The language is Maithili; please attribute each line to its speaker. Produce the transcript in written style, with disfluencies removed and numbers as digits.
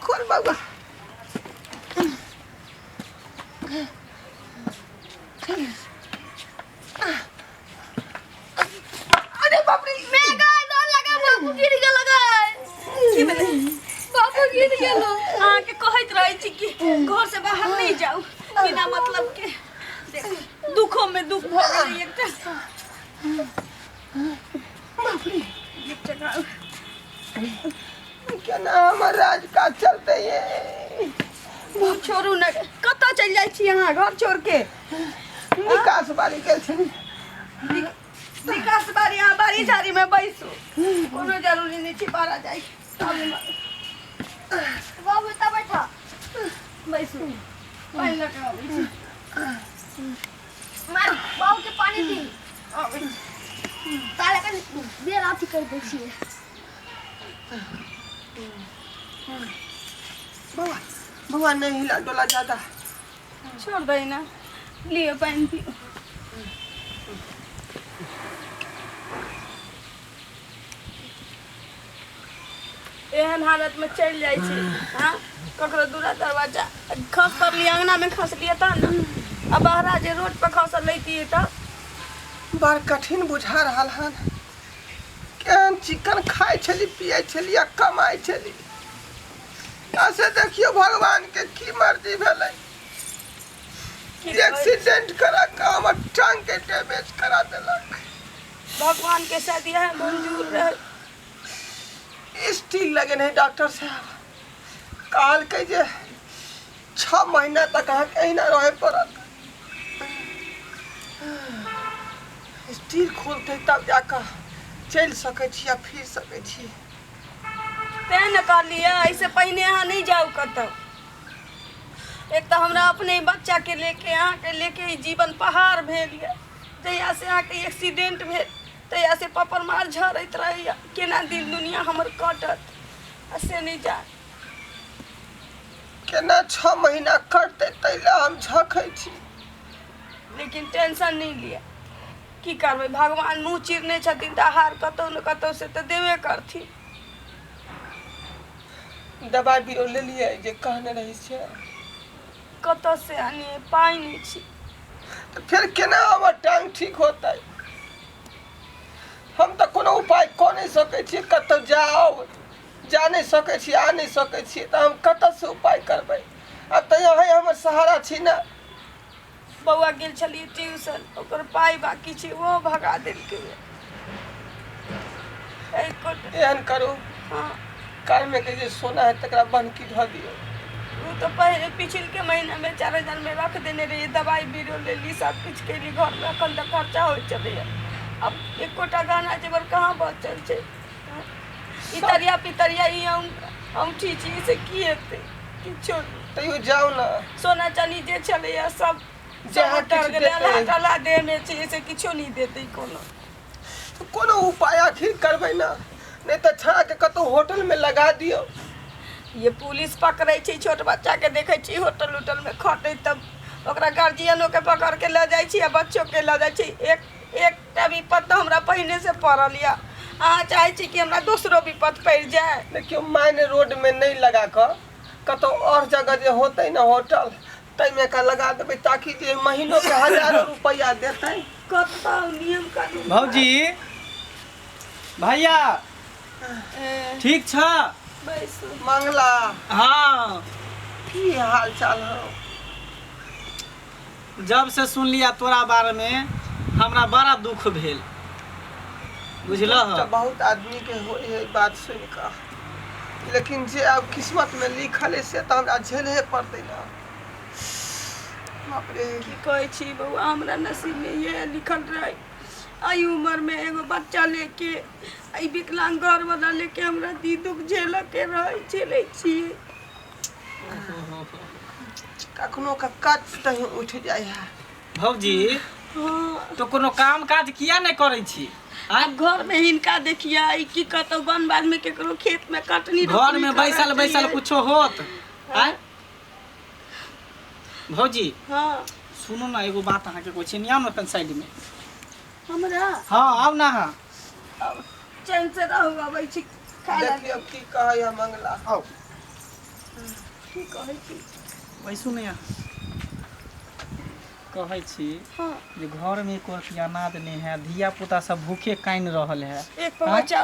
Speaker 1: खोल बउआ। अरे बाप रे,
Speaker 2: मैं गाय डर लगा, बाबू गिर गेल गाय।
Speaker 3: की भेलै?
Speaker 2: बाबू गिर गेल।
Speaker 3: अहाँके कहैत रहै छी कि घर से बाहर नहि जाउ बिना मतलब के। देख, दुखो में दुख भऽ गेलै एकटा।
Speaker 1: बाप रे,
Speaker 3: एकटा
Speaker 1: केना हमर राज काज चलते ये?
Speaker 3: छोड़ू ने, कतऽ चलि जाइ छी अहाँ घर छोड़ के?
Speaker 1: निकास बारी गेल छली।
Speaker 3: विकास बाड़ी, अहाँ बाड़ी झाड़ी में बैसू, कोनो जरूरी नहि छै बाहर जाइ।
Speaker 2: बाबू एतऽ बैठा।
Speaker 3: बैसू, पानि लऽ कऽ अबै छी।
Speaker 2: मार बाबू के पानी दी।
Speaker 3: अबै छी।
Speaker 2: ताले कनि बेर अथी कर दै छियै।
Speaker 1: बउआ, बउआ, नहीं हिला डोला ज्यादा।
Speaker 3: छोड़ दै ना, लिअ पानि पिउ। एहन हालत में चलि जाइ छी, हाँ, ककरो दूरा दरवाजा खस पड़ली, अंगना में खसलियै तहन ने, आ बहरा जे रोड पर खसल लैतियै तऽ
Speaker 1: बड़ कठिन बुझा रहल हन। केहन चिकन खाइ छली, पियै छली आ कमाइ छली, आ से देखियौ भगवान के की मर्जी भेलै। एक्सीडेंट करा कऽ हमर टांग के डैमेज करा देलक।
Speaker 3: भगवान के शायद इएह मंजूर रहे।
Speaker 1: स्टील लगेने है डॉक्टर साहब, कहलकै जे 6 महीना तक अहाँके एहिना रहे पड़त। स्टील खोलतै तब जाकऽ चलि सकै छी आ फिर सकै छी।
Speaker 3: तें ने कहलियै, एहिसँ पहिने अहाँ नहि जाउ कतहु। एक तऽ हमरा अपने बच्चाके लेके, अहाँके लेके ई जीवन पहाड़ भेल यऽ। जहियासँ अहाँके एक्सीडेंट भेल तहियासँ पपर मार झड़ैत रहैए, केना दिन दुनिया हमर कटत आ से नहि जान।
Speaker 1: केना 6 महीना कटतै ताहि लए हम झखै छी।
Speaker 3: लेकिन टेंशन नहि लिअ, की करबै, भगवान मुँह चिरने छथिन तऽ आहार कतहु ने कतहु से तऽ देबे करथिन।
Speaker 1: दबाइ बीरो लेलियै जे कहने रही से?
Speaker 3: कतऽ से आनियै, पाइ नहि छी।
Speaker 1: तऽ फेर केना हमर टांग ठीक होतै? हम तऽ कोनो उपाय कऽ नहि सकै छी, कतहु जाउ जा नहि सकै छी, आ नहि सकै छी, तऽ हम कतऽसँ उपाय करबै? आब तऽ अहेँ हमर सहारा छी ने।
Speaker 3: बौआ गेल छलियै ट्यूशन, ओकर पाइ बाकी छै, ओहो भगा देलकै।
Speaker 1: एहन करू,
Speaker 3: हाँ,
Speaker 1: कानमे के जे सोना है तकरा बन्हकी धऽ दियौ।
Speaker 3: ओ तऽ पहिले पिछिलके महीनामे 4000मे रख देने रहियै, दबाइ बीरो लेली, सब किछु केली, घरमे एखन तक खर्चा होइत छलैए। आब एकोटा गहना जेवर कहाँ बचल छै? इतरिया पितरिया ई औंठी छी, से की हेतै? किछो नहि।
Speaker 1: तैयो जाउ ने।
Speaker 3: सोना चानी जे छलैए सब
Speaker 1: जहाँ
Speaker 3: सब उतर
Speaker 1: किछु
Speaker 3: गेलै।
Speaker 1: देतै।
Speaker 3: अल्लाह टल्ला देहमे छै, से किछो नहि देतै कोनो।
Speaker 1: तऽ कोनो उपाय आखिर करबै ने, नहि तऽ छाके कतहु होटलमे लगा दियौ।
Speaker 3: ये पुलिस पकड़ै छै छोट बच्चाके, देखै छी होटल उटलमे खटैत, तब ओकरा गार्जियनोके पकड़ के लऽ जाइ छी आ बच्चोके लऽ जाइ छै। एक एकटा विपत तऽ हमरा पहिनेसँ पड़ल यऽ, अहाँ चाहै छी कि हमरा दोसरो विपत पड़ि जाय?
Speaker 1: देखियौ, माइन रोडमे नहि लगा कऽ कतहु आओर जगह जे होतै ने होटल, ताहिमे एकरा लगा देबै, ताकि जे महीनोके हजारो रुपैआ देतै।
Speaker 3: कतऽ नियम कानून?
Speaker 4: भौजी, भैया, ठीक छ?
Speaker 3: बैसू।
Speaker 1: मंगला।
Speaker 4: हाँ।
Speaker 1: की हाल चाल हौ?
Speaker 4: जब से सुनलिया तोरा बारे में हमरा बड़ा दुख भेल, बुझलह?
Speaker 1: तऽ बहुत आदमी के होइ है बात सुनि कऽ, लेकिन जे आब किस्मत में लिखल है से तऽ हमरा झेलहे पड़तै ने। बाप रे।
Speaker 3: की कहै छी बौआ, हमरा नसीबमे इएह लिखल रहै। एहि उमरमे एगो बच्चा लेके, एहि विकलांग घरवला लेके हमरा दी दुख झेलऽके रहै, झेलै छियै।
Speaker 1: कखनो के कच तही उठि जाइ है।
Speaker 4: भौजी।
Speaker 3: हाँ।
Speaker 4: तो कोनो काम काज किया नहि करै छी?
Speaker 3: आब घरमे हिनका देखियै कि कतहु बन बाधमे केकरो खेतमे कटनी
Speaker 4: घर
Speaker 3: रोपनी
Speaker 4: में
Speaker 3: करऽ
Speaker 4: बैसल बैसल
Speaker 3: जइयै।
Speaker 4: कुछो होत? आँय भौजी?
Speaker 3: हाँ।
Speaker 4: सुनू ने, एगो बात अहाँके कहै छी, आउ ने तन साइड में।
Speaker 3: हमरा?
Speaker 4: हाँ, आउ ना अहाँ।
Speaker 3: आब चैन से रहू, अबै छी खाय लए।
Speaker 1: देखियौ की कहै हम मंगला।
Speaker 4: आउ।
Speaker 3: की कहै छी?
Speaker 4: बैसू ने अहाँ। कहै छी
Speaker 3: हाँ।
Speaker 4: जे घरमे एको रत्ती अनाज नहि है, धिया पुता सब भूखे कानि रहल है।
Speaker 3: एक पौआ चावल।